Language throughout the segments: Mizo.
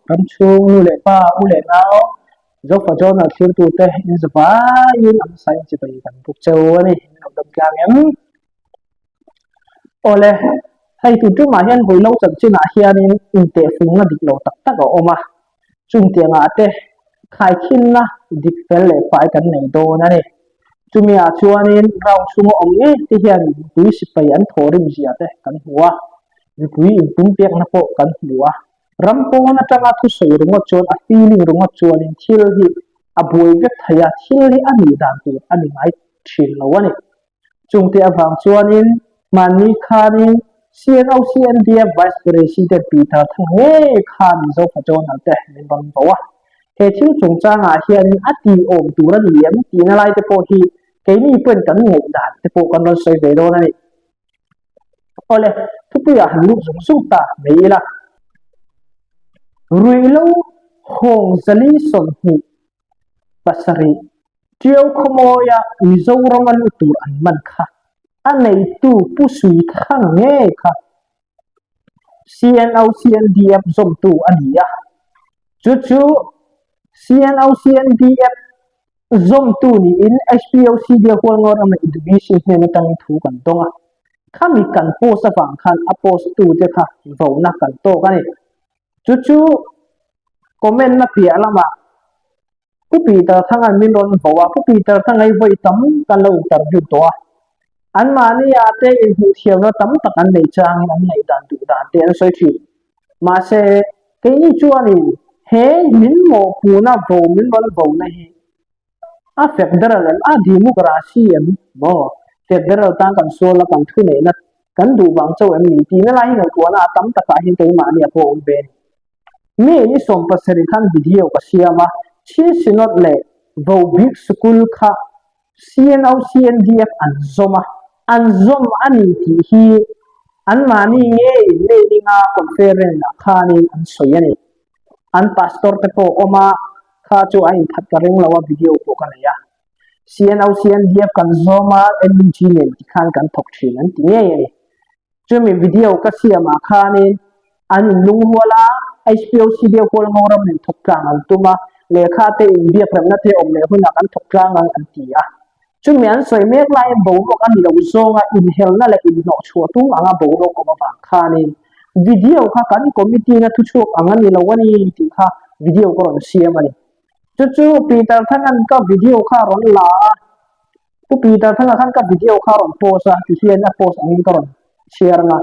Ram chhung nu leh pa, u leh nau, Zofa Journal thlirtute in zavaiin an hmasa in chibai kan buk cheu a ni. Min lo dam tlang em? Awle, hei tun tumah hian Vawiilo chanchinah hianin intehfungna dik lo tak tak a awm a, chungtiangah te khaikhinna dik fel leh fai kan nei dawn a ni. Chumiah chuanin round chhunga awm ngei te hian mipui sipai an thawhrim zia te kan hmu a, mipui inpumpiakna pawh kan hmu a. Ram pawn atanga thusawi ringawt chuan a feeling ringawt chuanin thil hi a buai vek thei a, thil hi a nih dan tur a ni ngai thin lo a ni. Chungte avang chuanin mahni khanin CNOCNDF Vice President Peter Thang ngei khan Mizo Pajonal te min rawn vo a. He thil chungchangah hianin a tih awm tur a ni em tihna lai te pawh hi keini pawhin kan ngaihdan te pawh kan rawn sawi ve dawn a ni. Awle, thupuiah han lut zung zung ta mai ila. Ruihlo hawng 427 Ṭiau khawmawia Mizorama lut tur an man kha a neitu Pu Sui Thang ngei kha CNOCNDF zawmtu a ni a, chu chu CNOCNDF zawmtu niin HPOCD Hualngo rama Indonesia hnen atangin thu kan dawng a, khami kan post avang khan a post tute kha vona kan tawk a ni. Chu chu comment na piah lamah Pu Peter Thanga'n min rawn vo a, Pu Peter Thangai vawi tam kan lo interview tawh a, anmahni ah te inhmuh thiamna tam tak an nei changin an ngaihdan duh dan te an sawi thin. Mahse, keini chuanin he min mawhpuhna vo min rawn vona hi a federal em, a democracy em maw? Federal tan kan sual a, kan thuneihna kan duh vang chauh em ni tihna lai hi ngaihtuahna a tam takah hian keimahni a pawh awm ve a ni. Mi ni 70 khan video ka siam a, Chin Synod leh Vobik Sikul kha CNO CNDF an zawm a, an zawm a ni tih hi anmahni ngei mailing-a conference ah khanin an sawi a ni. An pastor te pawh awm a, kha chu a inthat ka ring lo a, video pawh ka nei a. CNO CNDF kan zawm a, NUG nen tikhan kan thawk thin an ti ngei a ni. Chumi video ka siamah khanin an inlungrual a, HPOC deuh pawl Ngoram nen thawk tlang an tum a, lehkha te inbiakremna te awm leh hunah kan thawk tlang ang an ti a. Chumi an sawi mek laiin boruak a ni lo zawnga inhelna leh inhnawhchhuah tum anga boruak awm avang khanin video kha kan committee na thuchhuak ang a ni lo a ni tih kha video ka rawn siam a ni. Chu chu Peter Thanga'n ka video kha a rawn la a. Pu Peter Thanga khan ka video kha a rawn post a, ti hian a post angin ka rawn chhiar ang a.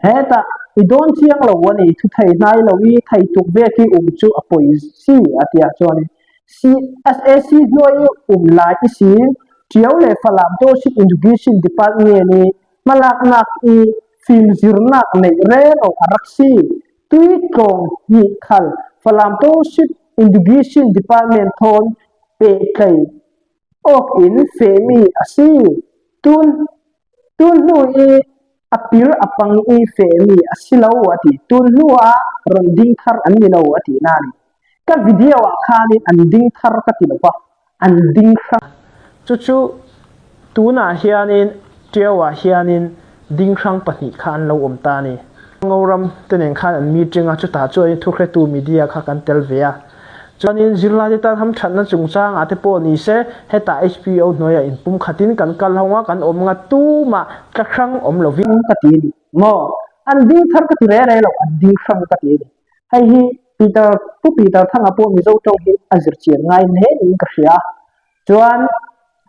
Hetah i dawn chiang lo a ni, thu thei hnai lo i thei tuk vek i um chu a pawi si a ti ah chuanin CSAC hnuai i um lai i sin Tiau leh Falam Township Education Department i hmalaknak i fimzirnak neih reng awk a rak si. Tui tlawng hnih khal Falam Township Education Department thawn pehtlei awk in fehmi a si. Tun tun hnu i a pir a pang i fehmi a si lo a ti. Tun hnu ah rawn ding thar an ni lo a ti na ni. Ka video ah khan in an ding thar ka ti lo va, an ding hrang. Chu chu tunah hianin Ṭiauah hianin ding hrang pahnih kha an lo awm ta a ni. Ngoram te nen khan an meeting a, chutah chuanin thuhretu media kha kan tel ve a. Chuanin zirlaite tan hamthatna chungchangah te pawh ni se, hetah HPO hnuaiah inpum khatin kan kal ho a, kan awm nga tumah tla hrang awm lovin. Ka ti a ni maw? An ding thar ka ti re re lo, an ding hrang ka ti a ni. Hei hi Peter, Pu Peter Thanga pawh Mizo tawng hi a zir chian ngai hle niin ka hria. Chuan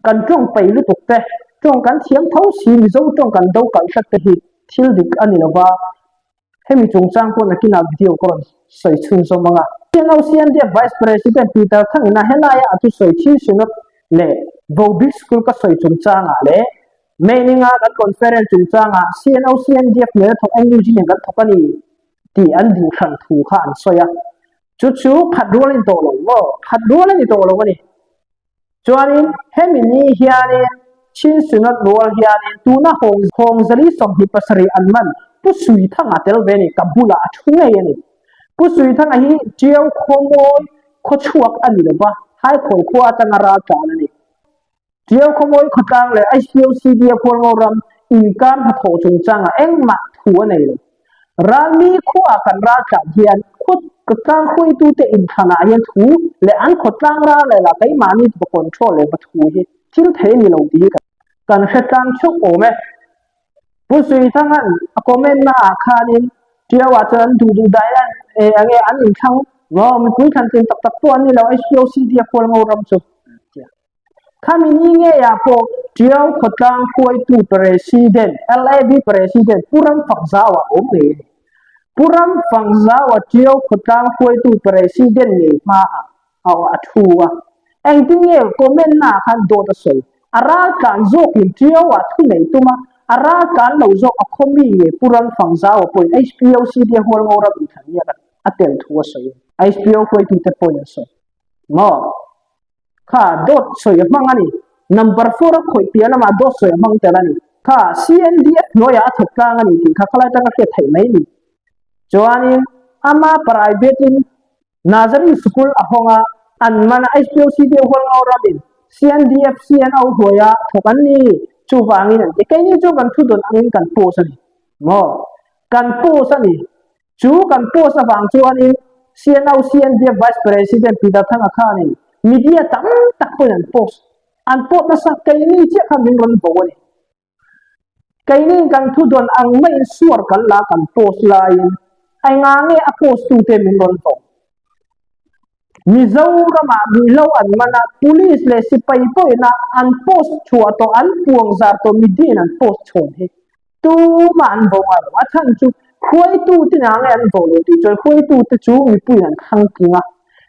kan tawng peih lutuk te, tawng kan thiam tho si Mizo tawng kan do kalh hret te hi thil dik a ni lova, hemi chungchang pawh nakinah video ka rawn sawi chhunzawm ang a. CNOCNDF Vice President Peter Thangin a helaia a thusawi Chin Synod leh Vobik School ka sawi chungchangah leh May ninga kan conference chungchangah CNOCNDF nena thawk NUG nen kan thawk a ni tih an duh hran thu kha an sawi a. Chu chu khat rual a ni tawh lo maw? Khat rual a ni tawh lo a ni. Chuanin hemi ni hianin Chin Synod rual hianin tuna Hawng Hawng 427 an man Pu Suithanga tel ve a ni, ka bulah a thu ngei a ni. Pu Suithanga hi Tiau Khawmawi khawchhuak a ni lova, Haikhawi khua atanga ral tlan a ni. Tiau Khawmawi khawtlang leh HPOCD a Khualngo ram inkar hnathawh chungchangah engmah thu a nei lo. Ralmi khuaah kan ral tlan hian khua. Khawtlang hruaitute inthlanah hian thu leh an khawtlang ral leh lah keimahni va control leh va thu hi thil thei a ni lo tih hi kan hre tlang theuh awm e. Pu Suithanga'n a comment na ah khanin Tiau-ah chuan an duh duh dahin an e ange an inthlang maw mipui thlan tlin tak tak pawh an ni lo HPOCD a khual ngo ram chu an ti a. Khami ni ngeiah pawh Tiau khawtlang hruaitu President, LAB President Pu Ramfakzaua a awm ngei a ni. Pu Ramfakzaua Tiau khawtlang hruaitu President ngei hmaah a a thu a. Engtin nge comment naah khan dawt a sawi? A raltlan zawkin Tiau-ah thu nei tum a, a raltlan lo zawk a khaw mi nge Pu Ramfakzaua pawhin HPOCD a hual ngo ram inthlanniak a tel thu a sawi a ni. HPO hruaitute pawhin an sawi. Maw? Kha dawt sawi a hmang a ni. Number four a khawih piah lamah dawt sawi a hmang tel a ni. Kha CNDF hnuaiah a thawk tlang a ni tih kha khalai atanga hriat theih mai ni. Chuanin ama private in Nazari School a hawng a, an man a HPOC deuh hual ngau ramin CNDF CNO hnuaia thawk an ni. Chuvangin an ti. Keini chu kan thu dawn angin kan post a ni. Maw? Kan post a ni. Chu kan post avang chuanin CNO CNDF Vice President Peter Thanga khanin media tam tak pawhin an post an post nasa keini chiah khan min rawn vo a ni. Keini kan thu dawn ang maiin suar kan la kan post laiin enga nge a post tute min rawn vo. Mizoramah ruihhlo an man a, police leh sipai pawhin a an post chhuah tawh an puang zar tawh media in an post chhawn hi tumah an vo ngai lo. A chhan chu hruaitu te nang nge an vo lo tih chuan hruaitu te chu mipuiin an thlang tling a.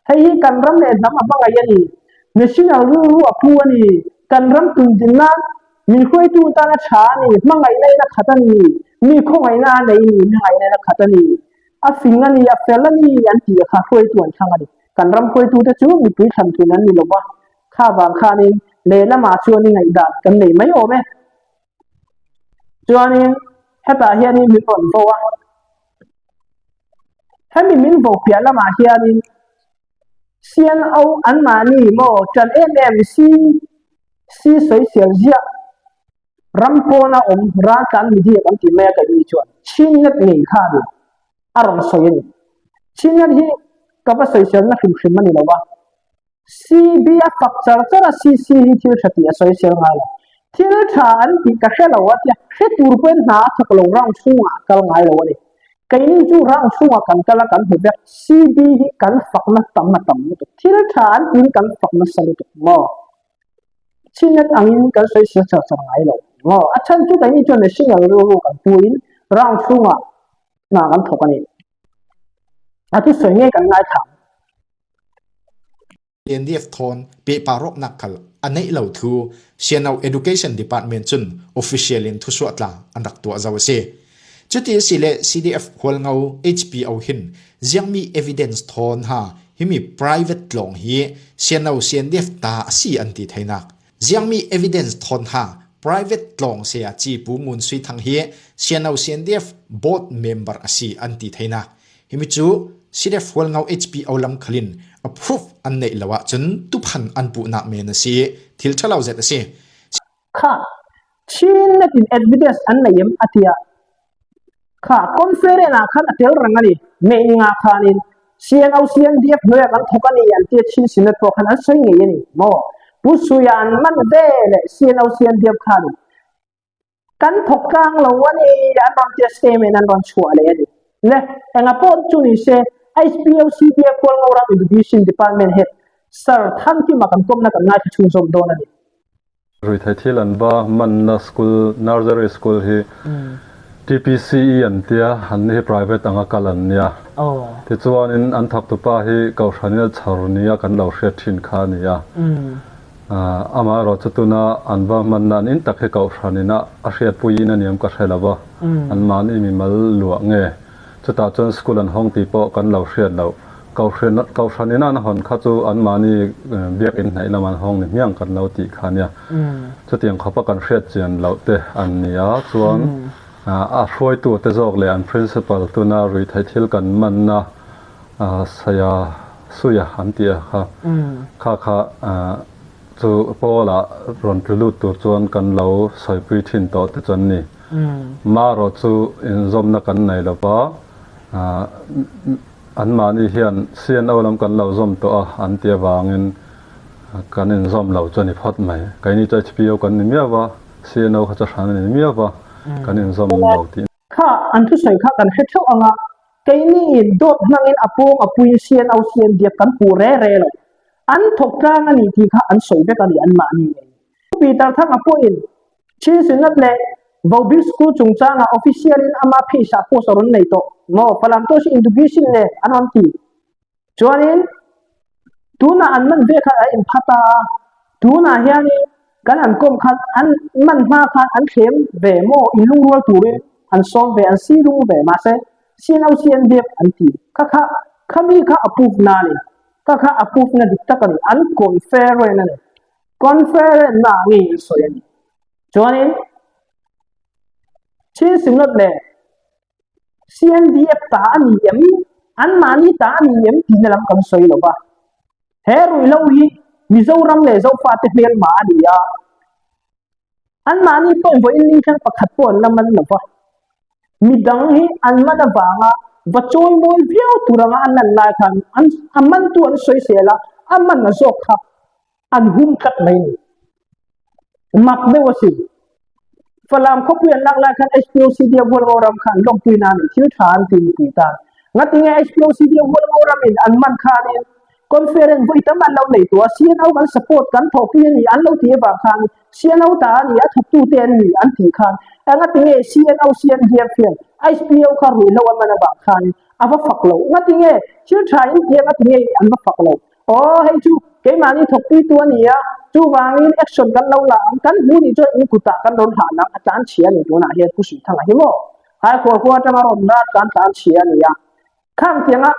Hei hi kan ram leh hnam a hmangaih a ni, national rilru a pu a ni, kan ram tundin nan min hruaitu tan a tha a ni, hmangaihna in a khat a ni, mi khawngaihna a nei ni, mi ngaihna in a khat a ni. A fing a ni, a fel a ni an ti a kha hruaitu an thlang a ni. Kan ram hruaitute chu mipui thlan tlin an ni lo va, kha vang khanin lehlamah chuan i ngaihdan kan nei mai awm e. Chuanin hetah hianin min rawn vo a, hemi min vo piah lamah hianin CNO anmahni maw ṭan em em si si sawisel ziah Ram pawna awm raltlan media kan tih mai a kaih ni chuan Chinnet ngei khanin a rawn sawi a ni. Chinnet hi ka va sawiselna hrim hrim a ni lo va, CB a fak char char a, CC hi thil tha tih a sawisel ngai lo. Thil tha an tih ka hre lo a tia, hre tur pawhin hna a thawk lo, round chhungah a kal ngai lo a ni. Keini chu round chhungah kan kal a, kan hmu vek. CB hi kan fakna tam a tam lutuk. Thil tha an tiin kan fak nasa lutuk maw? Chinnet angin kan sawi sia char char ngai lo maw? A chhan chu keini chuan national rilru kan puin round chhungah hna kan thawk a ni. A thusawi ngei kan ngaithla ang. NDF thawn pehpa rawknak khal a neih lo thu Siano Education Department cun official in thusuah tla an rak tuah zau a si. Cuti a si le CDF Hualngo HPO hin ziangmi evidence thawn ha himi private tlawng hi Siano CNDF ta a si an ti theinak. Ziangmi evidence thawn ha private tlawng saya ci Pu Ngun Sui Thang hi Siano CNDF board member a si an ti theinak. Himi cu CDF Hualngo HPO lam khalin approve an neih lo ahcun tuphan an puhnak men a si. Thil ṭhalo zet a si. Kha Chin natin evidence an nei em a tia. Kha conference ah khan a tel reng a ni. May ni nga khanin CNO CNDF hnuaiah kan thawk a ni an tia Chin Synod pawh khan an sawi ngei a ni maw. Pu Suia an man ve leh CNO CNDF khanin kan thawk tlang lo a ni an rawn tia statement an rawn chhuah leh a ni. Le enga pawh chu ni se HPO CDF Hualngo ram Education Department Head Sir Thankima kan kawmna kan ngaithla chhunzawm dawn a ni. Ruithei thil an va manna school, nursery school hi TPCE an tia, an ni hi private anga kal an nia. Tichuanin an thawktupa hi Kohhranil chhawr nia kan lo hriat thin kha a ni a. Amaherawhchu tuna an va manna an in tak hi Kohhranin a a hriatpuiin a niam ka hre lo va, anmahni mimal luah nge. Chutah chuan school an hawng tih pawh kan lo hriat loh. Kohhran Kohhran ina an hawn kha chu anmahni biakinn hnaih lam an hawng ni hmiang kan lo tih kha nia. Chutiang khawpa kan hriat chian loh te an ni a, chuan a hruaitu te zawk leh an principal tuna ruihtheih thil kan manna Saya Suia an tih a kha, kha kha chu Paula rawn tlu lut tur chuan kan lo sawipui thin tawh te chuan ni. Marawh chu inzawmna kan nei lo va. Anmahni hian CNO lam kan lo zawm tawh a an ti avangin kan inzawm lo chu a ni phawt mai. Keini chu HPO kan ni miau va, CNO kha chu hran a ni miau va, kan inzawm lo tih. Kha an thusawi kha kan hre theuh ang a, keiniin dawt hmangin a pawng a puiin CNO CNDF kan puh re re lo. An thawk tlang a ni tih kha an sawi vek a ni anmahni ngei. Peter Thanga pawhin Chinsinat leh Vobik School chungchangah official in ama page ah post a rawn nei tawh maw? Falam tawh hi indubition nen an rawn ti. Chuanin tunah an man ve khan an inpha ta a, tunah hianin kan han kawm khan an man hma khan an thlem ve maw? Inlungrual turin an sawm ve, an si lung ve mahse CNOCNDF an ti. Kha kha khami kha a proof na a ni. Kha kha a proof na dik tak a ni. An conference a ni. Conference na ngei an sawi a ni. Chuanin Chin Synod leh CNDF ta a ni em, anmahni ta a ni em tihna lam kan sawi lo va. He ruihhlo hi Mizoram leh Zofate hmelma a ni a. Anmahni pawhin vawiin ning thleng pakhat pawh an la man lo va. Midang hi an man avanga va chawimawi viau tur anga an lan lai khan an a mantu an sawisel a, a man a zawk kha an hum tlat mai a ni. Mak deuh a sin. Falam khawpui an lak lai khan HPOCD a Hualngo ram khan lawmpui nan in thil tha an ti mipui tan. Ngatinge HPOCD a Hualngo ram in an man khanin conference vawi tam an lo nei tawh a, CNO kan support kan thawhpui a ni an lo ti avang khan CNO ta a ni a thawktu te an ni an tih khan engatinge CNO CNDF hian HPO kha ruihhlo an man avang khan a va fak lo. Ngatinge thil tha in ti a ngatinge an va fak lo. Aw hei chu keimahni thawkpuitu a ni a, chuvangin action kan lo la ang, kan hmu nih chuan in kutah kan rawn hlan ang, a tlan chhia a ni tunah hian Pu Suithanga hi maw? Haikhual khua atanga rawn ral tlan tlan chhia a ni a, khang tianga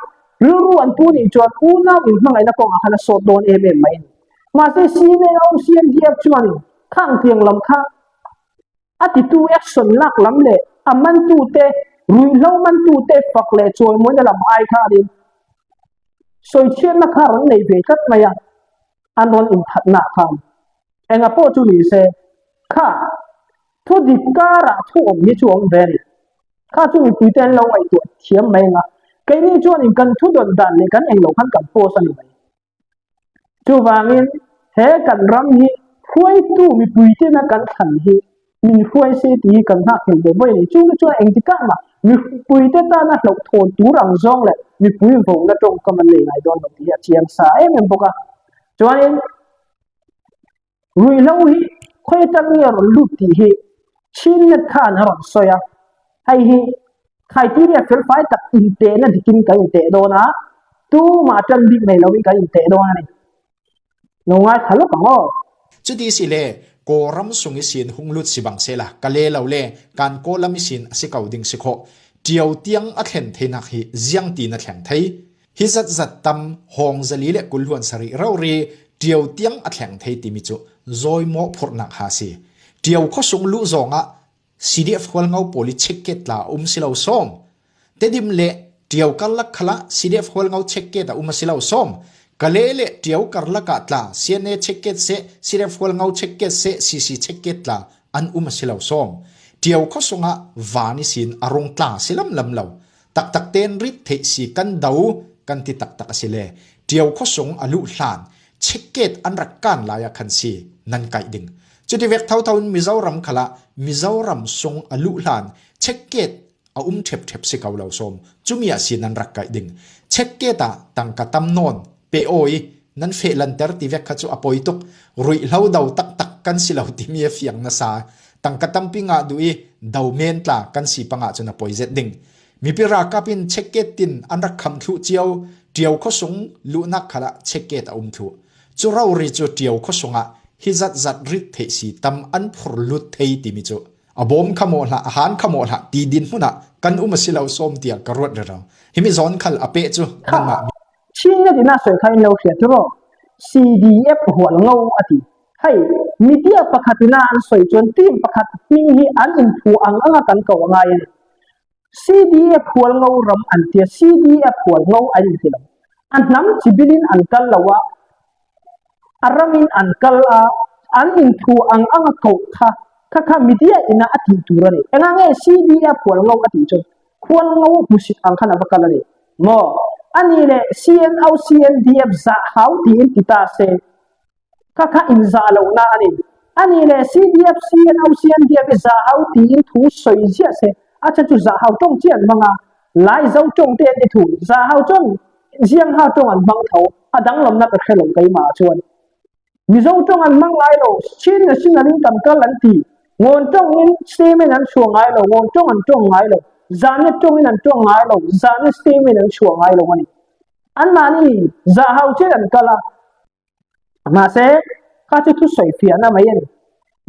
rilru an pu nih chuan unau inhmangaihna kawngah khan a sawt dawn em em mai a ni. Mahse CNO, CNDF chuanin khang tiang lam kha A titu action lak lam leh a mantute, ruihhlo mantute fak leh chawimawina lam ai khanin sawichhiatna kha rawn nei ve tlat mai a, an rawn inthatna khan enga pawh chu ni se kha thu dik karah thu awm hi chu awm ve a ni. Kha chu mipuite an lo ngaihtuah thiam mai ang a, keini chuanin kan thu dawn dan leh kan englo khan kan post a ni mai. Chuvangin he kan ram hi hruaitu mipuitena kan thlan hi min hruai se tih hi kan nghakhlel ve vawi a ni. Chungte chuan engtikah mah mipuite tana hlauhthawn tur ang zawng leh mipui vona tawngkam an nei ngai dawn lo tih hi a chiang sa em em bawk a. Chuanin Ruihhlo hi khawi atang nge a rawn lut tih hi Chinnet khan a rawn sawi a, hei hi criteria felfai tak intehna dikin kan inteh dawn a, tumah tan bik nei loin kan inteh dawn a ni. Lo ngaithla lawk ang aw. Chuti si le, Kawlram sung i sin hung lut si bang sehla, ka le lo le, kan Kawlam i sin a si ko ding si khawh. Ṭio tiang a thlen theinak hi ziang tiin a thleng thei. Hi zatzat tam hawng 427 rori ṭio tiang a thleng thei timi cu zawi mawhphurhnak ha si. Ṭio khuasung luh zong ah CDF Hualngo pawl i check-ket tla a um si lo sawm. Tedim le ṭio karlak khal ah CDF Hualngo check-ket a um a si lo sawm. Kale le ṭio karlak ah tla CNA check-ket seh, CDF Hualngo check-ket seh, CC check-ket tla an um a si lo sawm. Ṭio khuasung ah van i sin a rung tla si lamlam lo. Taktak tein rit theih si kan do kan ti taktak a si le Ṭio khuasung a luh hlan checkgate an rak kan lai ah khan si nan kaih ding. Cuti vek thotho in Mizoram khal ah Mizoram sung a luh hlan checkgate a um ṭhepṭhep si ko lo sawm cumi ah si nan rak kaih ding. Checkgate ah tangka tam nawn pe awi nan feh lanter ti vek kha cu a poi tuk. Ruihhlo do taktak kan si lo timi a fiang nasa. Tangka tampi ngah duh i do men tla kan si pangah cun a poi zet ding. Mipi ralkap in checkgate tin an rak kham thlu cio, Ṭio khuasung luhnak khal ah checkgate a um thlu. Cu rori cu Ṭio khuasung ah hi zatzat rit theih si tam an phur lut thei timi cu a bawm kha maw hlah, a han kha maw hlah ti din hmun ah kan um a si lo sawm tiah ka ruat rero. Himi zawn khal a peh cu nanmah mi Chin na tina sawi kha in lo hria chu rawh. CDF hual ngo a ti. Hei, media pakhat ina an sawi chuan team pakhat hming hi an inphu ang anga kan ko a ngai a ni. CDF hual ngo ram an tia, CDF hual ngo an inti lo. A hnam chibil in an kal lo a, a ram in an kal a, an inphu ang anga koh kha, kha kha media ina a tih tur a ni. Enga nge CDF hual ngo a tih chuan, hual ngo hmusit ang khan a va kal a ni. Maw? A nih leh CNO CNDF zah hau tiin ti ta se, kha kha inzah lohna a ni. A nih leh CDF CNO CNDF hi zah hau tiin thu sawi ziah se, a chhan chu zah hau tawng chiah an hmang a, lai zo tawng te an ti thung. Zah hau chuan ziang ha tawng an hmang tho, a danglamna ka hre lo keimah ah chuan. Mizo tawng an hmang ngai lo, Chin national in kan kal an ti. Ngawn tawngin statement an chhuah ngai lo, ngawn tawng an tawng ngai lo, zahna tawngin an tawng ngai lo, zahna statement an chhuah ngai lo a ni. Anmahni zah hau chin an kal a, mahse kha chu thusawi fiahna mai a ni.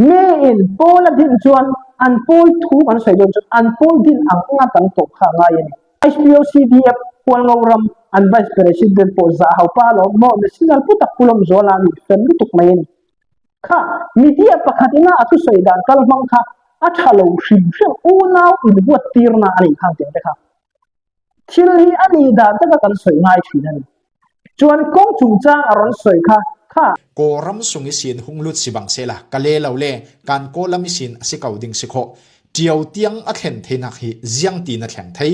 Mi in pawl a din chuan an pawl thu kan sawi dawn chuan an pawl din ang anga kan tawp kha a ngai a ni. HPOCDF Hualngo ram an Vice President pawh zah ho pa alawm maw national pu tak Pu Lawmzuala a nih fel lutuk mai a ni. Kha media pakhat ina a thusawi dan kal hmang kha a tha lo hrim hrim unau inhuat tirna a nih khang tih te kha. Thil hi a nih dan taka kan sawi ngai thin a ni. Chuan kawng chungchang a rawn sawi kha kha. Kawlram sung i sin hung lut si bang sehla, ka le lo le, kan Kawllam i sin a si ko ding si khawh. Ṭio tiang a thlen theinak hi ziang tiin a thleng thei.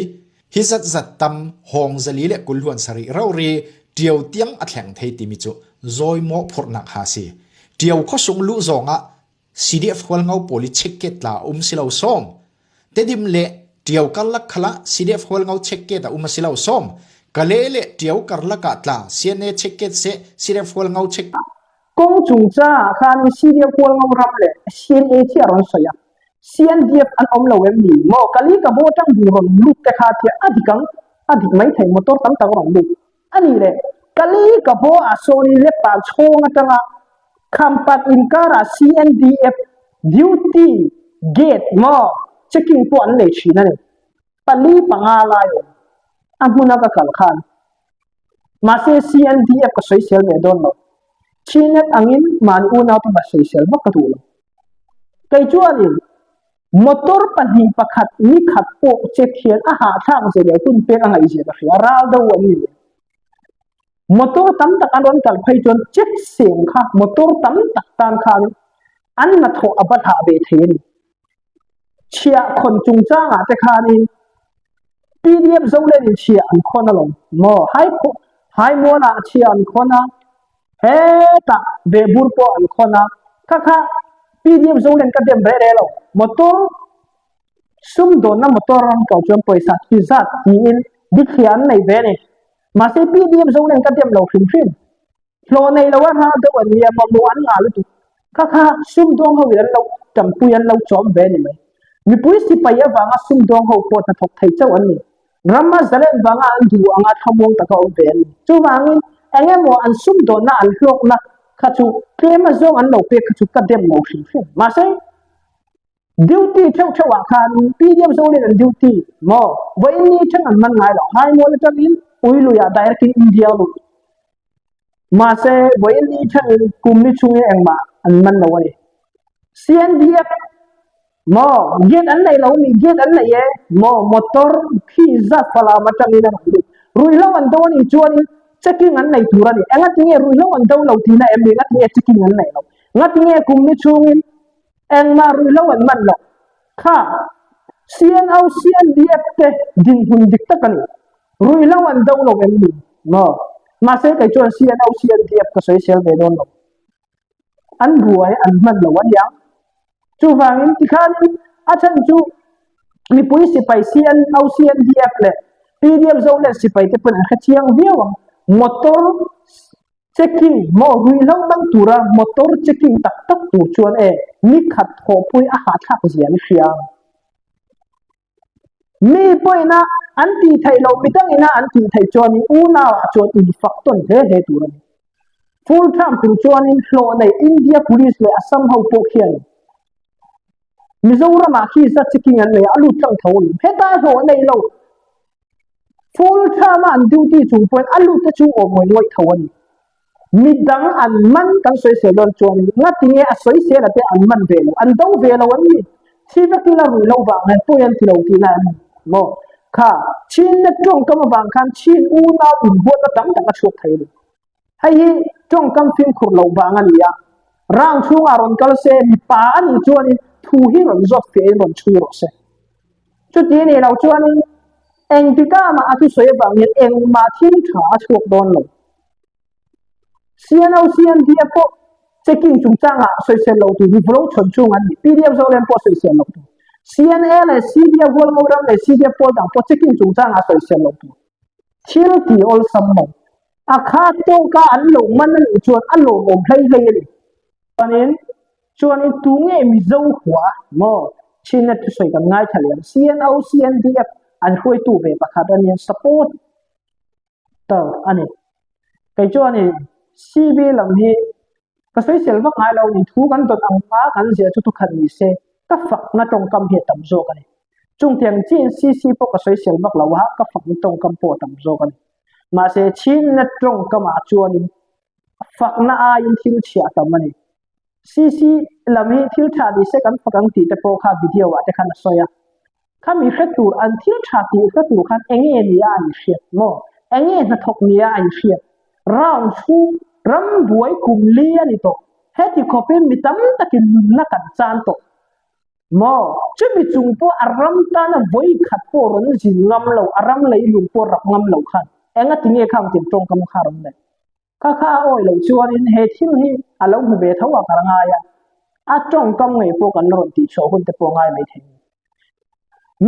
Hi zatzat tam hawng zali le kulhluan sarih rori ṭio tiang a thleng thei timi cu zawi mawhphurhnak ha si. Ṭio khuasung luh zong ah CDF hualngo pawl i check-ket tla a um si lo sawm. Tedim le Ṭio karlak khal ah CDF hualngo check-ket a um a si lo sawm. Kale le Ṭio karlak ah tla CNA check-ket seh CDF hualngo check Kawng chungchangah khan CDF hualngo ram le CNA khi a rawn sawi a. CNDF an awm lo em ni maw? Kali ka bo atang bu rawn lut te kha thia a dik ang, a dik mai thei motor tam tak rawn lut. A nih le, Kali ka bo ah sawnin lepa chhawng atanga Khampat inkarah CNDF duty gate maw checking pawh an nei thin a ni. Pali panga lai awm a hmuna ka kal khan. Mahse CNDF ka sawisel ve dawn lo. Chinnet angin mahni unaute va sawisel vak ka duh lo. Kei chuanin motor pahnih pakhat ni khat pawh check hian a hahthlak zia leh hun pek a ngaihzia ka hria, ral do an ni ve. Motor tam tak an rawn kal phei chuan check seng kha motor tam tak tan khan an hnathawh a va hlah ve thei a ni. Chhiah khawn chungchangah te khanin PDF Zolen in chhiah an khawn alawm maw? Hai hai mualah chhiah an khawn a, hetah vehbur pawh an khawn a, kha kha PDF Zolen ka dem reh reh lo. Motor sumdawnna motor ram ko chuan pawisa thi zat tiin bithliah an nei ve a ni. Mahse PDF Zolen ka dem lo hrim hrim. Hlawh nei lo a ral deuh an nia, mamawh an ngah lutuk. Kha kha sumdawng ho in an lo tanpui an lo chawm ve a ni mai. Mipui sipai avanga sumdawng ho pawh hnathawk thei chauh an ni. Ram a zalen vanga an duh anga thlamuang taka awm ve an ni. Chuvangin eng emaw an sumdawnna an hlawkna kha chu tlem azawng an lo pek kha chu ka dem lo hrim hrim. Mahse. Duty theuh theuh ah khan PDF Zolen an duty maw? Vawiin ni thleng an man ngai lo. Haimual atangin Uilui ah direct in India lut. Mahse vawiin ni thlengin kum ni chungin engmah an man lo a ni. CNDF maw gate an nei lo mi gate an nei e maw motor khi zat falam atangin a rawn lut. Ruihhlo an do a nih chuanin checking an nei tur a ni. Engatinge ruihhlo an do lo tihna em ni? Ngatinge checking an nei lo? Ngatinge kum ni chungin Engmah ruihhlo an man lo. Kha CNO, CNDF te dinhmun dik tak a ni. Ruihhlo an do lo em ni? Maw? Mahse kei chuan CNO, CNDF ka sawisel ve dawn lo. An buai an hman lo a niang. Chuvangin tikhanin a chhan chu mipui sipai CNO, CNDF leh PDF Zonet sipai te pawn an hrechiang viau ang. Motor Checking, maw ruihhlo man tura motor checking tak tak tur chuan e ni khat thawhpui a hahthlak zia an hria. Mi pawhina an tih theih loh midangina an tih theih chuanin unau ah chuan infak tawn hle hle tur a ni. Full term tur chuanin hlawh nei India Police leh Assam ho pawh khian Mizoram ah khi zat checking an nei a, a lut tlang tho a ni. Heta hlawh nei lo Full term a an duty chung pawhin a lut te chu awm ngawih ngawih tho a ni. Midang an man kan sawisel dawn chuan ngatinge a sawisel a te an man ve lo, an do ve lo an ni. Thi vek ila rui lo vang hian pawi an ti lo tihna em ni maw? Kha Chin na tawngkam avang khan Chin unau inbuatna tam tak a chhuak thei a ni. Hei hi tawngkam fimkhur loh vang a ni a, round chhungah rawn kal se mipa a nih chuanin thu hi rawn zawt fiahin rawn chhui rawh se. Chuti a nih loh chuanin. Engtikah mah a thusawi avang hian engmah thil tha a chhuak dawn lo. CNO, CNDF pawh checking chungchangah sawisel lo tur hi vulo chhawn chung an ni. PDF Zoram pawh sawisel lo tur. CNA leh CDF Hualngo ram leh CDF pawl dang pawh checking chungchangah sawisel lo tur. Thil ti awlsam lo. A kha tawka an lo man a nih chuan a lawmawm hlei hlei a ni. Chuanin, chuanin tu nge Mizo hua maw? Chinna thusawi kan ngaithla leh ang. CNO, CNDF an hruaitu ve pakhat a nia, support tar a ni. Kei chuanin CB lam hi ka sawisel vak ngai lo ni, thu kan dawt ang a kan ziah chu thukhat ni se, ka fakna tawngkam hi a tam zawk a ni. Chungtiang chiin CC pawh ka sawisel vak lo a, ka fakna tawngkam pawh a tam zawk a ni. Mahse, chhinna tawngkamah chuanin fakna aiin thil chhiah tam a ni. CC lam hi thil tha ni se kan fak ang tih te pawh kha video ah te khan a sawi a. Khami hre tur, an thil tha tih hre tur khan enge nia a inhriat maw? Enge hnathawk nia a inhriat? Round chhung ram buai kum li a ni tawh. Heti khawpin mi tam takin nunna kan chan tawh. Maw? Chumi chung pawh a ram tana vawi khat pawh rawn zin ngam lo, a ram leilung pawh rap ngam lo khan enga tinge khang tin tawngkam kha rawn nei? Kha kha a awi loh chuanin he thil hi a lo hmu ve tho a ka ngai a, a tawngkam ngei pawh kan la rawn tihchhuah hun te pawh ngai mai thei.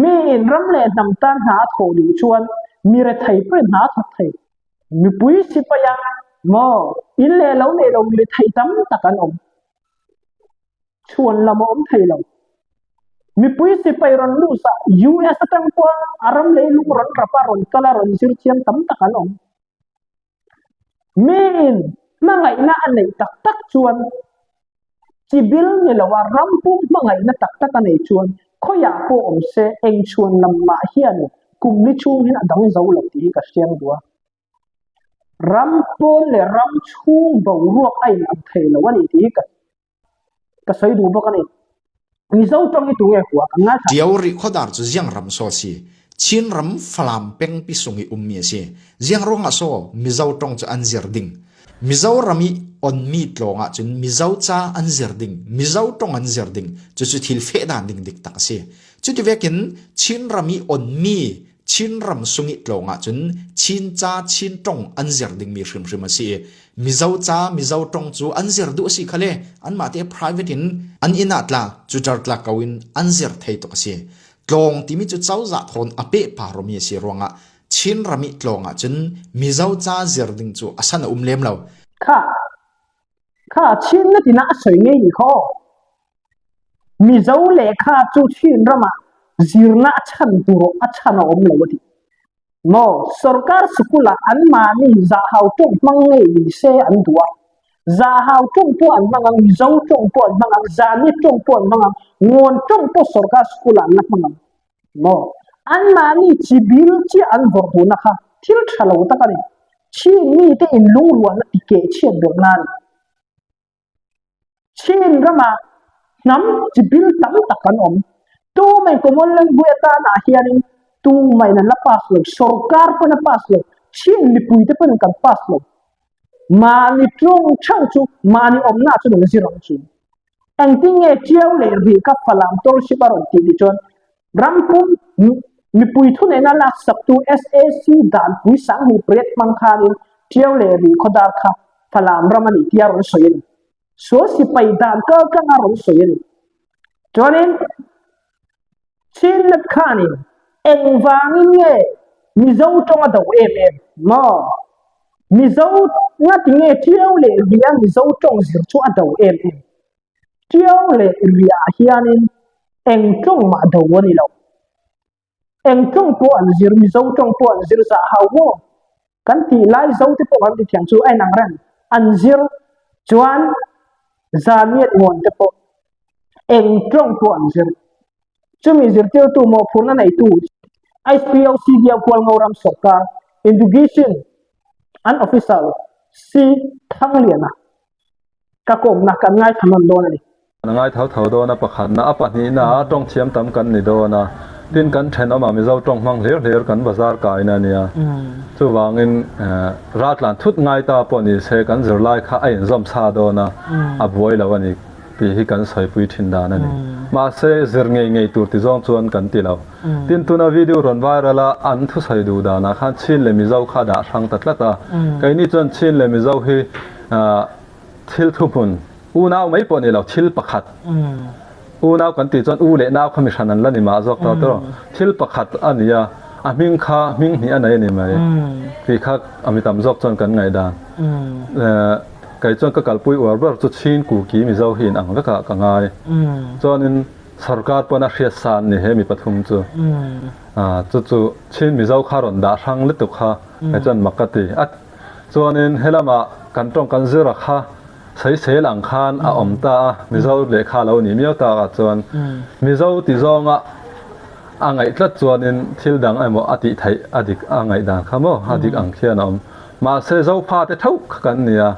Miin ram leh hnam tan hna a thawh duh chuan mi rethei pawhin hna a thawk thei. Mipui sipai a, maw? In leh lo nei lo mi rethei tam tak an awm. Chhuan lam a awm thei lo. Mipui sipai rawn lut a, US atang pawha a ram leilung rawn rap a, rawn kal a, rawn zir chiang tam tak an awm. Miin hmangaihna a neih tak tak chuan chibil ni lo a, ram pum hmangaihna tak tak a neih chuan khawiah pawh awm se eng chhuan lam mah hian kum ni chhung hian a dang zo lo tih hi ka hriang duh a. Ram pawn leh ram chhung boruak a inang thei lo a ni tih hi ka ka sawi duh bawk a ni. Mizo tawng hi tunge hua kan ngaithla. Tiau Rihkhawdar cu Ziangram saw a si. Chinram Falam pengpi sung i ummi a si. Ziangruang ah saw Mizo tawng cu an zir ding. Mizoram i onmi tlawng ahcun Mizo ca an zir ding, Mizo tawng an zir ding. Cucu thil feh dan ding dik tak a si. Cuti vekin Chinram i onmi Chinram sung i tlawng ahcun Chin ca Chin tong an zir dingmi hrimhrim a si i Mizo ca Mizo tong cu an zir duh a si kha le anmah te private in an inn ah tla cutar tla ko in an zir thei tuk a si. Tlawng timi cu cozah thawn a pehpar rumi a si ruangah Chinram i tlawng ahcun Mizo ca zir ding cu a san a um lem lo. Kha kha Chin na tina a soi ngei ni kho. Mizo lehkha chu Chin ramah zirna a chhan tur a chhan a awm lo a ti. Maw sorkar sikulah anmahni zahau tawng hmang ngei ni se an duh a. Zahau tawng pawh an hmang ang, Mizo tawng pawh an hmang ang, Zani tawng pawh an hmang ang, Ngawn tawng pawh sorkar sikulah an la hmang ang. Maw anmahni chibil chiah an vawrh duhna kha thil tha lo tak a ni. Chin mite inlungrualna tikeh chhiat ber nan. Chin ramah hnam chi bil tam tak an awm. Tu mai common language atanah hianin tu maiin an la pass lo, sorkar pawn a pass lo, Chin mipuite pawn kan pass lo. Mahni tlawng theuh chu mahni awmna chu nung zir ang chu. Engtin nge Tiau leh Rih kha Falam township a rawn tih tih chuan rampum mipui thuneihna laksaktu SAC danpui 2008 hmang khanin Tiau leh Rih khawdar kha Falam ram a nih tia rawn sawi a ni. Sual sipai dan kal tlanga rawn sawi a ni. Chuanin Chinnet khanin engvangin nge Mizo tawng a do em em maw? Mizo ngati nge Tiau leh Ria Mizo tawng zir chu a do em em? Tiau leh Ria hianin eng tawng mah do a ni lo. Eng tawng pawh an zir, Mizo tawng pawh an zir zah hau maw? Kan tih lai Zo te pawh kan ti thiam chu a inang reng. An zir chuan Zaniat ngawn te pawh eng tawng pawh an zir. Chumi zirtirtu mawhphurhna neitu HPOC Diakual Ngoram Sawrkar Education an officer C Thangliana Ka kawmna kan ngaithla nawn dawn a ni. Kan ngai tho tho dawn a, pakhatna, a pahnihna a tawng thiam tam kan ni dawn a, tin kan thenawmah Mizo tawng hmang hlir hlir kan bazar kaina a nia. Chuvangin raltlan thut ngai ta pawh ni se kan zirlai kha a inzawm sa dawn a, a buai lo a ni. Tih hi kan sawipui thin dan a ni. Mahse, zir ngei ngei tur ti zawng chuan kan ti lo. Tin, tuna video rawn viral a, an thusawi duh danah khan Chin leh Mizo kha dah hrang ta tlat a. Keini chuan Chin leh Mizo hi thil thuhmun, unau mai pawh ni lo, thil pakhat, unau kan tih chuan u leh nau kha mi hran an la ni mah zawk ta tawh. Thil pakhat a ni a, a hming kha hming hnih a nei a ni mai tih kha a mi tam zawk chuan kan ngaihdan. Kei chuan ka kalpui uar ber chu Chin Kuki Mizo hi in ang vekah ka ngai. Chuanin sarkar pawn a hriat san ni he mi pathum chu. Chu chu Chin Mizo kha rawn dah hrang lutuk kha kei chuan mak ka ti. A chuanin helamah kan tawng kan zir a kha sawisel ang khan a awm ta a, Mizo lehkha a lo nih miau tak ah chuan Mizo ti zawnga a ngaih tlat chuanin thil dang emaw a tih theih a dik a ngaihdan kha maw a dik ang khian a awm. Mahse Zofa te theuh kha kan ni a,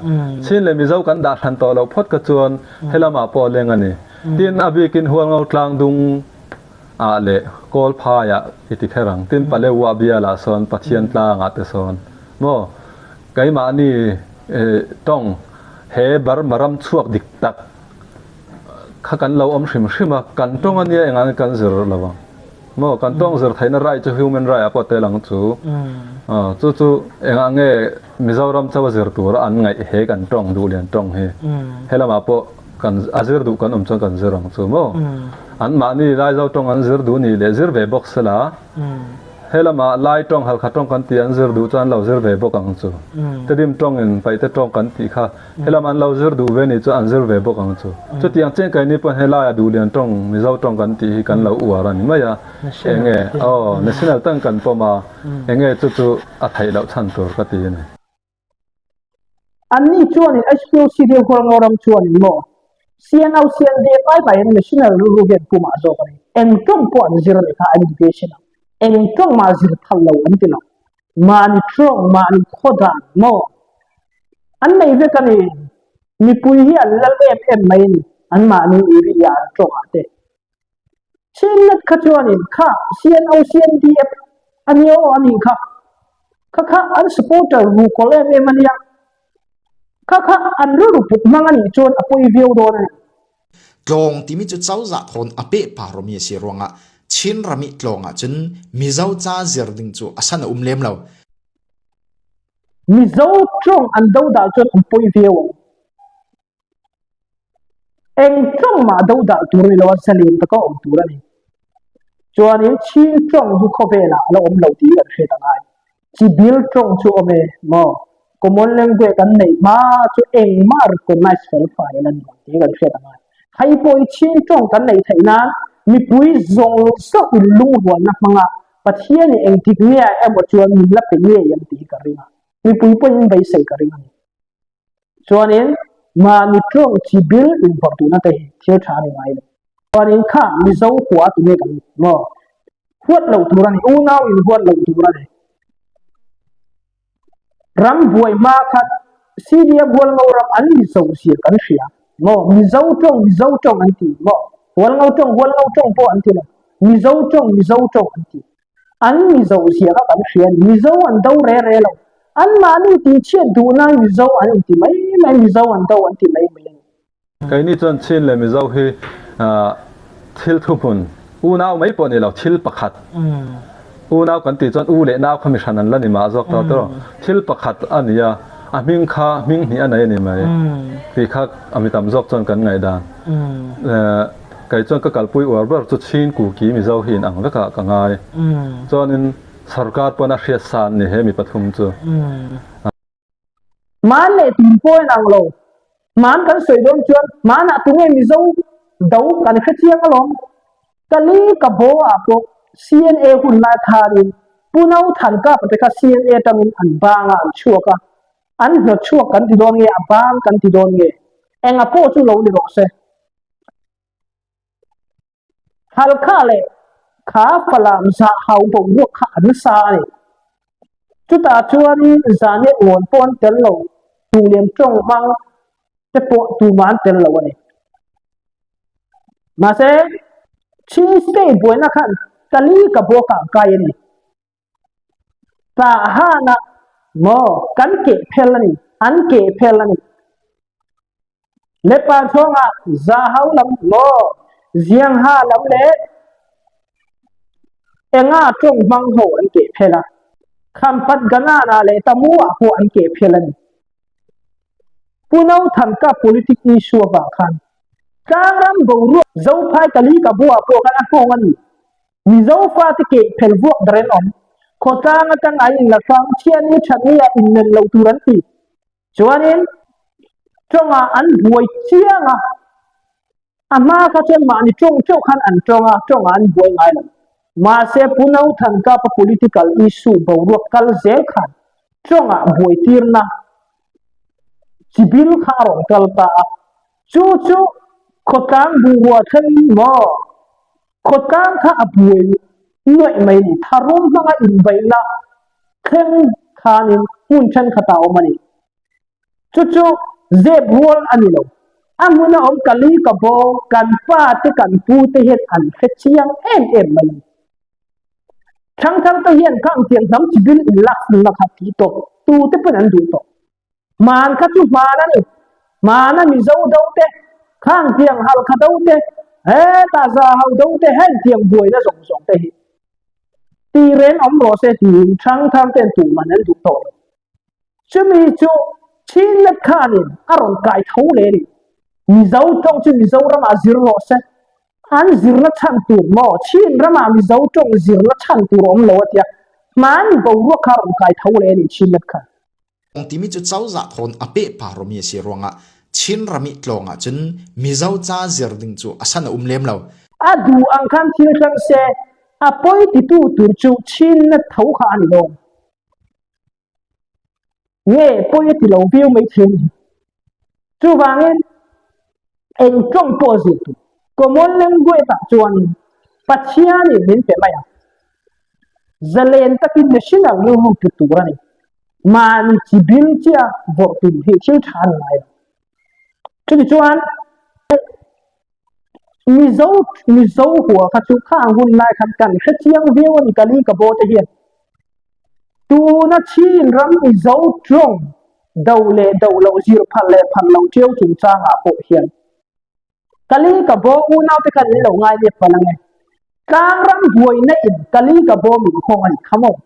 Chin leh Mizo kan dah hran tawh loh phawt kha chuan helamah pawh leng a ni. Tin, a bikin Hualngo tlang dung ah leh Kawlphai ah i ti kher ang. Tin, Paleuah bial ah sawn Pathian tlang ah te sawn maw keimahni tawng he Burma ram chhuak dik tak kha kan lo awm hrim hrim a, kan tawng a nia engah nge kan zir lo ang. Maw kan tawng zir theihna right chu human right ah pawh tel ang chu. Chu chu engah nge Mizoram chauh a zir tur a an ngaih he kan tawng duh lian tawng hi. Helamah pawh kan a zir duh kan awm chuan kan zir ang chu maw. An mahni Laizo tawng an zir duh nih leh zir ve bawk sela. Helamah Lai tawng Halkha tawng kan tih an zir duh chuan an lo zir ve bawk ang chu. Tedim tawngin Paihte tawng kan tih kha Helam an lo zir duh ve nih chu an zir ve bawk ang chu. Chutiang chiang keini pawh helaia Duhlian tawng, Mizo tawng kan tih hi kan lo uar a ni mai a. Enge aw national tang kan pawm a, enge chu chu a theih loh chhan tur ka ti a ni. Anni chuanin HPOC deuh hual ram chuanin maw CNO CNDF ai mahin national rilru hian pumah zawk a ni. Eng tawng pawh an zir a ni kha an education a. Eng tawng mah zir phal lo an ti lo. Mahni tawng, mahni khaw dan maw An nei vek a ni. Mipui hi an lal em em mai a ni. Anmahni area an tawngah te. Chinnet kha chuanin kha CNO CNDF a ni aw a nih kha. Kha kha an supporter ruhkawl em em a nia. Kha kha an rilru put hmang a nih chuan a pawi viau dawn a ni. Tlawng timi cu cozah thawn a pehpar mi a si ruangah Chin ram i tlawng ahcun Mizo ca zir ding cu a san a um lem lo. Mizo tawng an dodal chuan an pawi viau ang. Eng tawng mah dodal tur a ni lo a, zalen taka awm tur a ni. Chuanin Chin tawng hi khawvelah a la awm lo tih kan hriat a ngai. Chibil tawng chu awm e maw? Common language kan neih hma chu engmah recognize fel fai a la ni lo tih kan hriat a ngai. Hei pawh hi Chin tawng kan neih theih nan mipui zawng zawng inlungrualna hmanga Pathian i engtik nge emaw chuan min la pe ngei ang tih hi ka ring a, mipui pawhin beisei ka ring a ni. Chuanin mahni tawng chi bil invawrh duhna te hi thil tha a ni ngai lo. Chuanin kha Mizo hua tu nge kan maw? Huat loh tur a ni, unau in huat loh tur a ni. Ram buai hma khan CDF Hualngo ram an Mizo zia kan hria maw? Mizo tawng Mizo tawng an ti maw? Hualngo tawng Hualngo tawng pawh an ti lo. Mizo tawng Mizo tawng an ti. An Mizo zia kha kan hria a ni. Mizo an do re re lo. Anmahni tihchhiat duh nan Mizo an inti mai mai, Mizo an do an ti mai mai a ni. Keini chuan Chin leh Mizo hi thil thuhmun, unau mai pawh ni lo, thil pakhat, unau kan tih chuan u leh nau kha mi hran an la ni mah zawk tawh tawh, thil pakhat a ni a, a hming kha hming hnih a nei a ni mai tih kha a mi tam zawk chuan kan ngaihdan. Kei chuan ka kalpui uar ber chu Chin Kuki Mizo hi inang vekah ka ngai. Chuanin sarkar pawn a hriat san ni he mi pathum chu. Hman leh tun pawh in ang lo. Hman kan sawi dawn chuan hmanah tunge Mizo do kan hre chiang alawm. Kali ka bo ah pawh CNA hun lai khanin Pu No Than Kapa te kha CNA atangin an bang a an chhuak a, an hnawt chhuak kan ti dawn nge a bang kan ti dawn nge enga pawh chu lo ni rawh se. Halkha leh kha Falam zah hau boruak kha an nasa a ni. Chutah chuanin zane awn pawh an tel lo, duhlian tawng hmang te pawh tumah an tel lo a ni. Mahse, Chin State buaina khan Kali ka bawkah an kai a ni. Tahana maw kan keh phel a ni, an keh phel a ni. Lepa chhawngah Zahau lam maw Ziangha lam leh Enga tawng hmang ho an keh phel a, Khampat Ganana leh Tamu ah pawh an keh phel a ni. Pu No Thanka politic issue avang khan tlangram boruak Zophai Kali Kabu ah pawh khan a nghawng a ni. Mizo fate keh phel vuak dar an awm. Khawtlang atang a inla hrang thiani thani ah inmen lo tur an ti. Chuanin tawngah an buai chiang a, a hma kha chuan mahni tawng teuh khan an tawng a, tawngah an buai ngai lo. Mahse Pu No Thankapa political issue boruak kal zel khan tawngah buai tirna chibil kha a rawn kal ta a, chu chu khawtlang bungrua thleng maw? Khawtlang kha a buai nuaih mai ni. Tharum hmanga inbeihna thleng khanin hmun thenkhatah a awm a ni. Chu chu zep rual a ni lo. A hmuna awm ka li ka bo, kan pa te kan pu te hian an hre chiang em em mai a ni. Thangthar te hian khang tiang hnam chibil inlak funna kha tih tawh tu te pawn an duh tawh. Hmaan kha chu hmaan a ni. Hmaana Mizo do te, Khangtiang Halkha do te, heta Zahau do te hengtiang buaina zawng zawng te hi ti reng awm rawh se tiin thangthar ten tuman an duh tawh lo. Chumi chu Chinlet khanin a rawn kai tho leh a ni. Mizo tawng chu Mizoramah zir rawh se. An zirna chhan tur maw? Chin ramah Mizo tawng zirna chhan tur a awm lo a tia. Hmaan boruak kha a rawn kai tho leh a ni Chinlet khan. Kong timi cu cozah thawn a pehpar mi a si ruangah Chin ram i tlawng ahcun Mizo ca zir ding cu a san a um lem lo. A duh ang khan thil thleng se, a pawi titu tur cu Chin-na tho kha a ni dawn. Nge pawi a ti lo viau mai thei a ni. Chuvangin, eng tawng pawh zir tur common language ah chuanin Pathianin min pe mai a, zalen takin national rilru pe tur a ni. Mahni chi bil chiah vawrh tum hi thil tha a ni ngai lo. Chutichuan, Mizo Mizo hua kha chu khang hun lai khan kan hre chiang viau a ni ka li ka bo te hian. Tuna Chin ram Mizo tawng do leh do loh zir phal leh phal lo ṭiau chungchangah pawh hian ka li ka bo unau te khan in lo ngai nep palh ang e. Tlang ram buaina in ka li ka bo min nghawng a ni kha maw?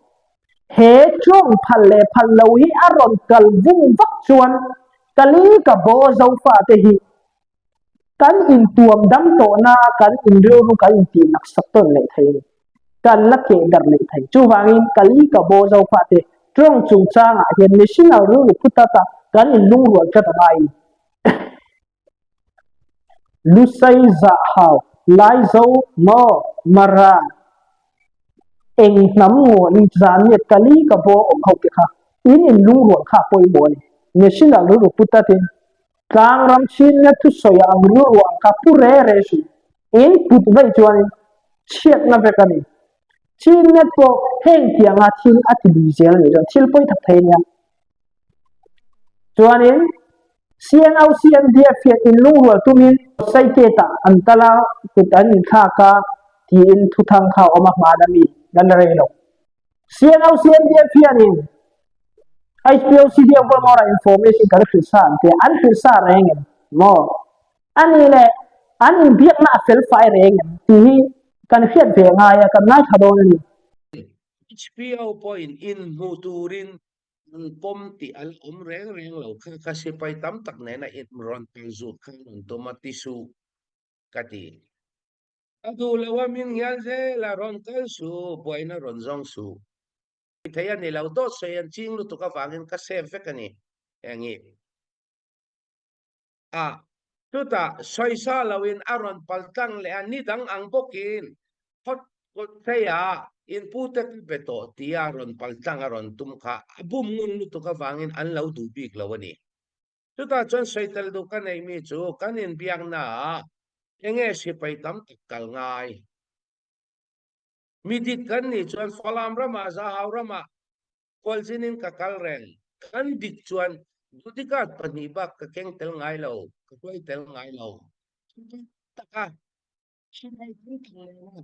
He tawng phal leh phal lo hi a rawn kal vung vak chuan ka li ka bo Zofate hi Kan intuam dam tawhna kan inrilru kan intih naksak tawn leh thei a ni. Kan la keh darh leh thei. Chuvangin Kali ka bo Zofate tawng chungchangah hian national rilru phu tata kan inlungrual tlat a ngai a ni. Lusai Zahau, Laizo, Maw, Mara, eng hnam ngawn zaniat Kali ka bo awm ho te kha in inlungrual kha a pawimawh a ni. National rilru pu tatin Tlangram chinna thusawi ang rilru ang kha pu re re suh. In put vaih chuanin chhiatna vek a ni. Chinnet pawh heng tianga thil a ti lui zel a nih chuan thil pawi tak thei a nia. Chuanin CNO CNDF hian inlungrual tumin Saiketah an kal a, kut an inthlak a tiin thuthang kha a awm a, hmaan a mi la la rei lo. CNO CNDF hianin HPO CDF Hualngawra information kan hrilh sa an tia, an hrilh sa reng em maw? A nih leh an inbiakna a fel fai reng em tih hi kan hriat ve ngai a, kan ngaithla dawn a ni. HPO pawhin inhmu turin an pawm tih a la awm reng reng lo kha ka sipai tam tak nena in rawn palzut khan an tum a ti suh ka ti. A duh lo a min ngial zel a rawn kal suh, buaina rawn zawng suh. Thei a ni lo, dawt sawi an ching lutuk avangin ka save vek a ni. Eng i? A, chutah sawisa loin a rawn pal tlang leh a, ni dang ang bawkin hot kawt theiah inpute ka be tawh tia rawn pal tlang a rawn tum kha a bum ngun lutuk avangin an lo duh bik lo a ni. Chutah chuan sawi tel duh ka neih mi chu kan inbiaknaah enge sipai tam tak kal ngai? Mi dik kan nih chuan Falam ramah Zahau ramah Khualzinin ka kal reng. Kan dik chuan duty card pahnih bak ka keng tel ngai lo, ka hruai tel ngai lo. Sipai taka sipai tam tak nena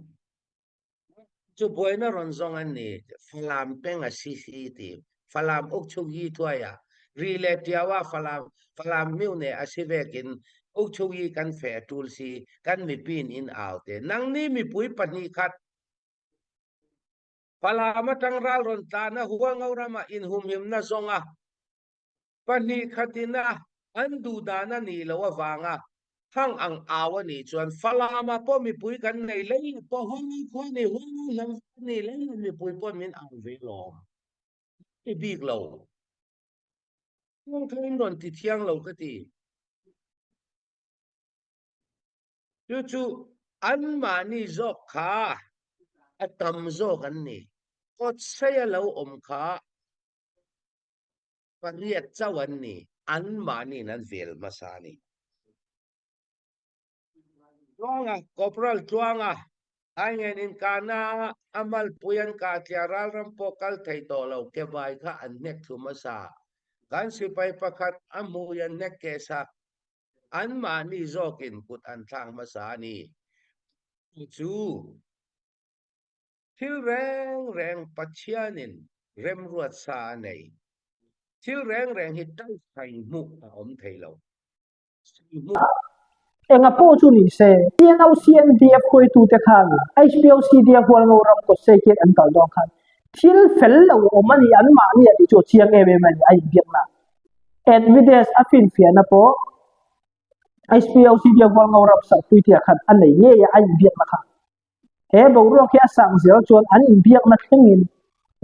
chu buaina rawn zawng an ni. Falam peng a si si ti. Falam uk chuk yi thuai a. Ri le tiau a Falam Falam myu ne a si vekin. Ukchhuki kan feh a tul si, kan mipiin in au te. Nangni mipui 2 khat Falam atang ral rawn tlana Hualngo rama inhumhimna zawnga 2 khatina an duhdan a nih loh avanga hang ang au a nih chuan Falama pawh mipui kan nei lei pawh Hualngo khua ni Hualngo hnam ni lei mipui pawh min au ve lawm i bik lo. Kawng kha in rawn ti thiang lo ka ti. Chu chu anmahni zawk kha a tam zawk an ni. Kawtseia lo awm kha 8 chauh an ni. Anmahniin an vel hmasa a ni. Tluanga, Corporal Tluanga, Haingen inkahna a malpui an kah tliah ralram pawh kal thei tawh lo kebai kha an hnek thlu hmasa. Kan sipai pakhat a hmui an hnek keh sak. Anmahni zawkin kut an thlak hmasa a ni. Chu chu thil reng reng Pathianin remruat sa a nei. Thil reng reng hi taihai hmuh a awm thei lo. Enga pawh chu ni se, CNOCNDF hruaitute khan HPOCD-a Hualngo ram kawtsei khian an kal dawn khan thil fel lo awm a ni, anmahni a tih chu a chiang em em a ni, a inbiakna. Evidence a finfiahna pawh HPOCD-a Hualngo ram sarhpuitea khan a nei ngei a, a inbiakna kha. He boruak hi a sang zel chuan an inbiakna thlengin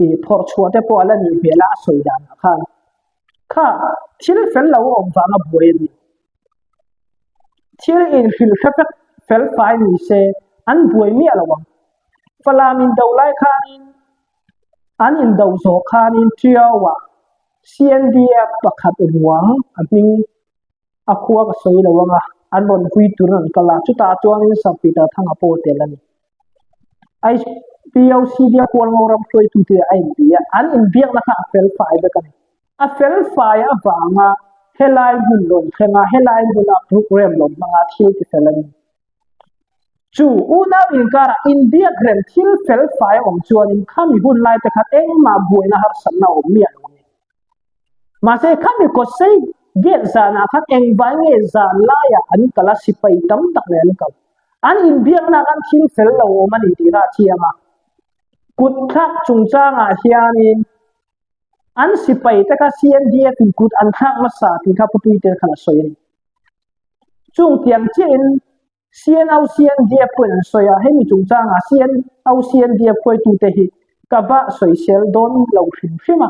ih phawrh chhuah te pawh a la nih hmel a, a sawi danah khan kha thil fel lo a awm vanga buai a ni. Thil inhrilh hre vek fel fai ni se an buai miah lo ang. Falam indo lai khanin an indo zawh khanin Tiau-ah CNDF pakhat ruang a hming A khua ka sawi lo ang a, an rawn vui turin an kal a, chutah chuanin Sir Peter Thanga pawh a tel a ni. HPOCD a Hualngo ram hruaitute a inbi a, an inbiakna kha a fel fai vek a ni. A fel fai avanga helai hmun rawn thleng a, helai hmuna programme rawn hmanga thil ti fel a ni. Chu unau inkarah inbiak rem thil fel fai a awm chuanin khami hun lai te khan engmah buaina harsatna a awm miah lo a ni. Mahse khami kawtsei gate zanah khan engvai nge zan laiah an kal a, sipai tam tak leh an kal. An inbiakna khan thil fel lo awm a ni tih kha a chiang a. Kut thlak chungchangah hianin an sipai te kha CNDF in kut an thlak hmasa tih kha Pupuite khan a sawi a ni. Chung tiang chiahin CNOCNDF pawhin an sawi a, hemi chungchangah CNOCNDF hruaitute hi ka va sawisel dawn lo hrim hrim a,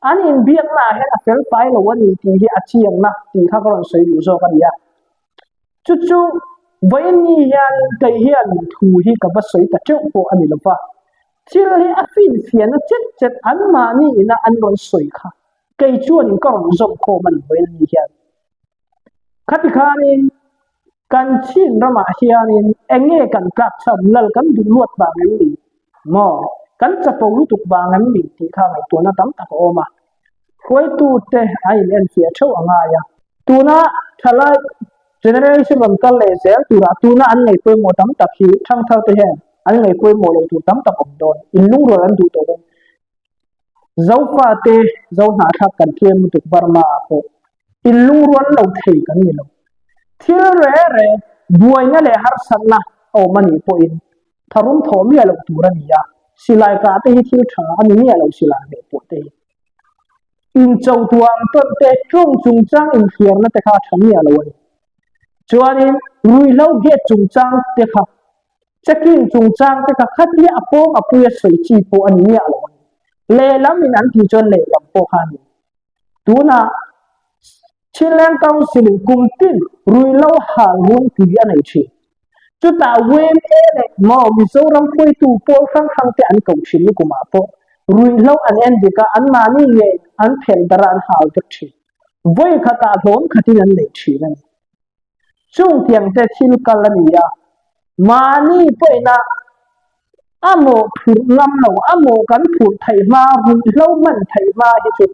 an inbiaknaah hian a fel fai lo a ni tih hi a chiangna tih kha ka rawn sawi duh zawk a ni a. Chu chu vawiinni hian kei hian thu hi ka va sawi ta teuh pawh a ni lo va, thil hi a finfiahna chet chet anmahni ina an rawn sawi kha kei chuanin ka rawn zawm khawm a ni vawiinni hian. Khati khanin kan chin ramah hianin eng nge kan tlak chhan lal kan duh luat vang em ni maw? Kan chapo lutuk vang em ni tih kha ngaihtuahna tam tak a awm a. Hruaitute a inenfiah theuh a ngai a. Tuna thalai generation rawn kal leh zel turah tuna an ngaih pawimawh tam tak hi thangtharte hian an ngaih pawimawh loh tur tam tak awm dawn. Inlungrual an duh tawh dawn. Zofate Zohnahthlak kan tlem lutuk Burma ah pawh inlungrual lo thei kan ni lo. Thil re re buaina leh harsatna a awm a nih pawhin tharum thawh miah loh tur a ni a, silai kah te hi thil tha a ni miah lo silai hmeh pawh te hi. Incho tuam tawn te ṭawng chungchang inthliarna te kha a tha miah lo a ni. Chuanin ruihhlo gate chungchang te kha Checking chungchang te kha khatia a pawng a pui a sawi chi pawh a ni miah lo a ni. Lehlam in an tih chuan lehlam pawh kha a ni. Tunah Chinland Council in kum tin ruihhlo hal rungpui a nei thin. Chutah yma leh maw Mizoram hruaitu pawl hrang hrang te an ko thin nikumah pawh ruihhlo an en dik a, anmahni nge an phelh darh a an hal vek thin. Vawi khatah hlawm khatin an nei thin a ni. Chung tiang te thil kal a ni a, mahni pawhina a mawh phurh ngam lo, a mawh kan phurh theih hma, ruihhlo hman theih hma hi chu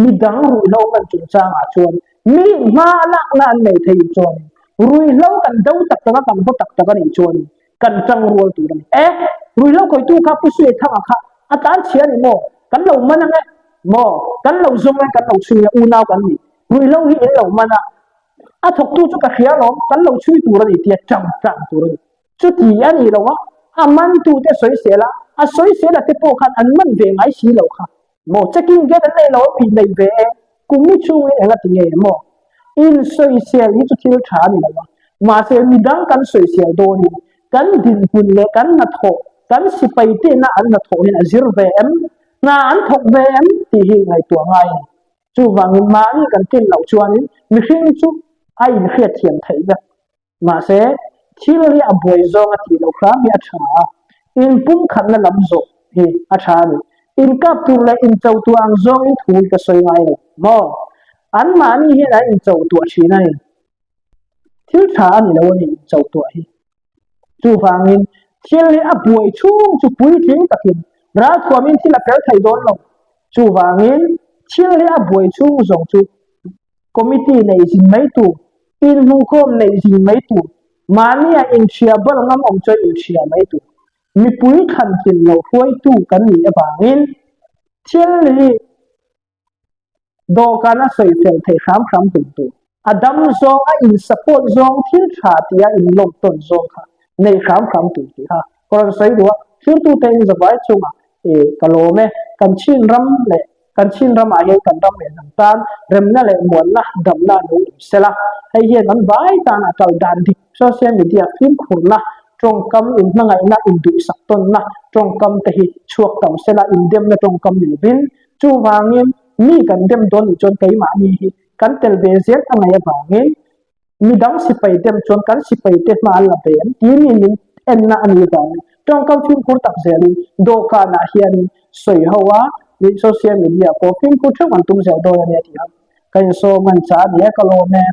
midang ruihhlo hman chungchangah chuan mi hma lakna an nei thei chuan ruihhlo kan do tak tak a, kan haw tak tak a nih chuan kan tang rual tur a ni. E, ruihhlo khawitu kha Pu Suethanga kha a tlan chhia a ni maw? Kan lo man ang e maw? Kan lo zawng e, kan lo chhung e, unau kan ni. Ruihhlo hi in lo man a. A thawktu chu ka hria alawm, kan lo chhui tur a ni tia ṭang ṭang tur a ni. Chuti a nih lo a, a mantute sawisel a, a sawisela te pawh khan an man ve ngai si lo kha. Maw checking gate an nei lo a mi nei ve e, kum ni chungin eng a ti nge maw? Insawisel hi chu thil tha a ni lo a, mahse midang kan sawisel dawnin kan dinhmun leh kan hnathawh, kan sipai tena an hnathawh hian a zir ve em, hna an thawk ve em tih hi ngaihtuah ngai a ni. Chuvangin mahni kan tlin loh chuanin mihring chu a inhriatthiam theih vek. Mahse, thil hi a buai zawng a tih loh hram hi a tha a, inpumkhatna lam zawh hi a tha a ni. Inkap tur leh incho tuah ang zawngin thu hi ka sawi ngai lo maw? Anmahni hian an incho tuah thin a ni. Thil tha a ni lo a ni incho tuah hi. Chuvangin, thil hi a buai chhung chu puitling takin ralthuamin thil a fel thei dawn lo. Chuvangin, thil hi a buai chhung zawng chu Committee neih zin mai tur, inhmuhkhawm neih zin mai tur, mahnia inhria bal ngam awm chuan inhria mai tur. Mipui thlantlin lo hruaitu kan nih avangin thil hi dawhkan a sawi fel theih hram hram tum tur. A dam zawng, a in support zawng, thil tha tia in lawm tawn zawng kha neih hram hram tur tih kha ka rawn sawi duh a. Thirtute in zavai chungah i ka lawm e, kan chin ram leh Kan Chin ramah hian kan ram leh hnam tan remna leh muanna damna lo awm sela, hei hian an vai tana kal dan dik social media fimkhurna, tawngkam inhmangaihna, induhsak tawnna tawngkam te hi chhuak tam sela, indemna tawngkam ni lovin chuvangin mi kan dem dawn nih chuan keimahni hi kan tel ve zel a ngaih avangin Midang sipai dem chuan kan sipai te hma an la ve em tih mi min enna a nih vangin tawngkam fimkhur tak zelin dawhkanah hianin sawi ho a, social media pawh fimkhur theuh an tum zel dawn a nia tih ang ka insawm ngan chah a ni e ka lawm e.